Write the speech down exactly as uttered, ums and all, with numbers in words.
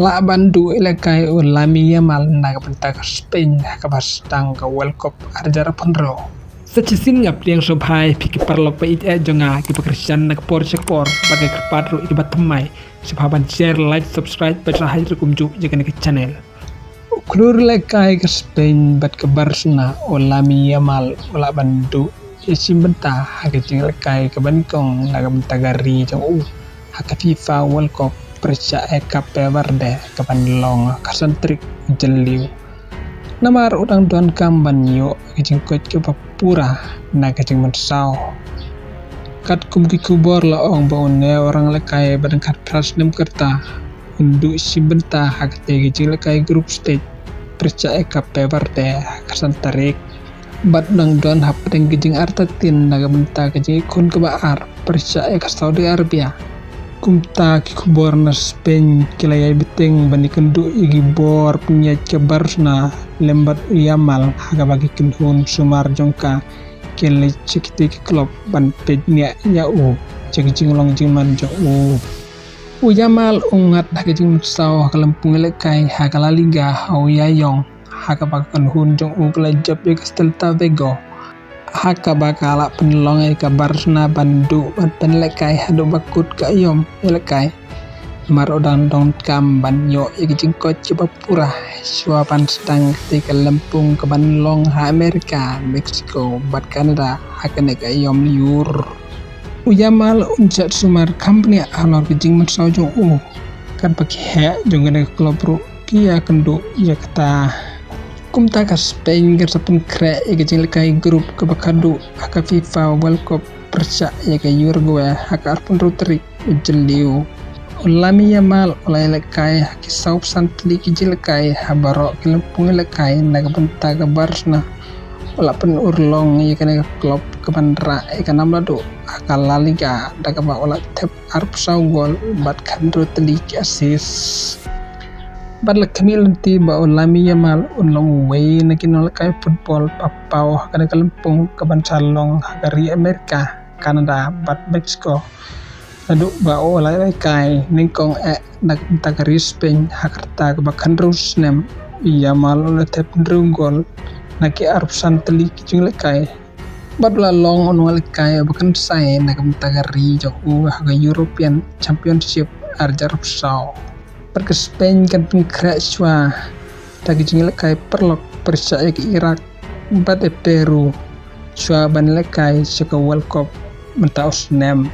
Lah ban duh ïalehkai u Lamine Yamal na ka bynta ka Spain ha kaba sdang ka World Cup ar hajar arphew hynriew. Sa shisien nga pdiang sngewbha ïa phi ki paralok ba ïeit jong nga kiba kyrshan na ka por sha ka por bad ka kyrpad ruh ïa kiba thymmai sngewbha ban share, like, subscribe bad shah hajar kumjuh ïa kane ka channel. U khlur ïalehkai ka Spain bad ka Barcelona u Lamine Yamal u lah ban duh ïa shi bynta ha ka jingïalehkai kaba nyngkong na ka bynta ka ri jong u ha ka FIFA World Cup pyrshah ïa ka Cape Verde kaban long ha ka san tarik u Jylliew. Namar u dang donkam ban ïoh ka jingkoit kaba pura na ka jingmynsaw. Katkum ki khubor la ong ba une u nongïalehkai ba dang khatphra snem ka rta un duh shi bynta ha katei ka jingïalehkai group stage pyrshah ïa ka Cape Verde ha ka san tarik. Bad u dang don hapdeng ka jingartatien na ka bynta ka jingïakhun kaba ar pyrshah ïa ka Saudi Arabia. Kumta ki khubor na Spain ki la ïai bteng ban ïakynduh ïa ki bor pynïaid ka Barcelona lem bad u Yamal ha kaba ki kynhun sumar jong ka ki leit sha kitei ki club ban peit nia ïa u sha ka jinglong jingman jong u. U Yamal u ngat ha ka jingmynsaw ha ka lympung ïalehkai ha ka La Liga ha u ïaïong ha kaba ka kynhun jong u ka la jop ïa ka Celta Vigo ha kaba ka lah pynlong ïa ka Barcelona ban duh ban pynïalehkai haduh ba kut ka aïom ïalehkai. Namar u dang donkam ban ïoh ïa ka jingkoit kaba pura shuwa ban sdang katei ka lympung kaban long ha Amerika, Mexico bad Canada ha kane ka aïom lyiur. U Yamal un shah sumar kham bniah halor ka jingmynsaw jong u katba ki heh jong kane ka club ruh ki ïakynduh ïa kata. Kumta ka Spain kan sa pynkhreh ïa ka jingïalehkai group kaba khadduh ha ka FIFA World Cup pyrshah ïa ka Uruguay ha ka arphew hynriew tarik u Jylliew. U Lamine Yamal u la ïalehkai ha ki sawphew san tylli ki jingïalehkai ha baroh ki lympung ïalehkai na ka bynta ka Barcelona. U la pynurlong ïa kane ka club kaban rah ïa ka nam la duh ha ka La Liga da kaba u la thep arphew saw gol bad khathynriew tylli ki assist. Bad la khmih lynti ba u Lamine Yamal un long uwei na ki nongïalehkai football ba paw ha kane ka lympung kaban sa long ha ka ri Amerika, Canada bad Mexico. Naduh ba u la ïalehkai nyngkong eh na ka bynta ka ri Spain ha ka rta kaba khathynriew snem, u Yamal u la thep hynriew gol na ki arphew san tylli ki jingïalehkai. Bad u la long u nongïalehkai uba kynsai na ka bynta ka ri jong u ha ka European Championship ar hajar arphew saw. Bad ka Spain kan pynkhreh shuwa da ka jingïalehkai paralok pyrshah ïa ka Iraq bad ïa Peru shuwa ban ïalehkai sha ka World Cup mynta u snem.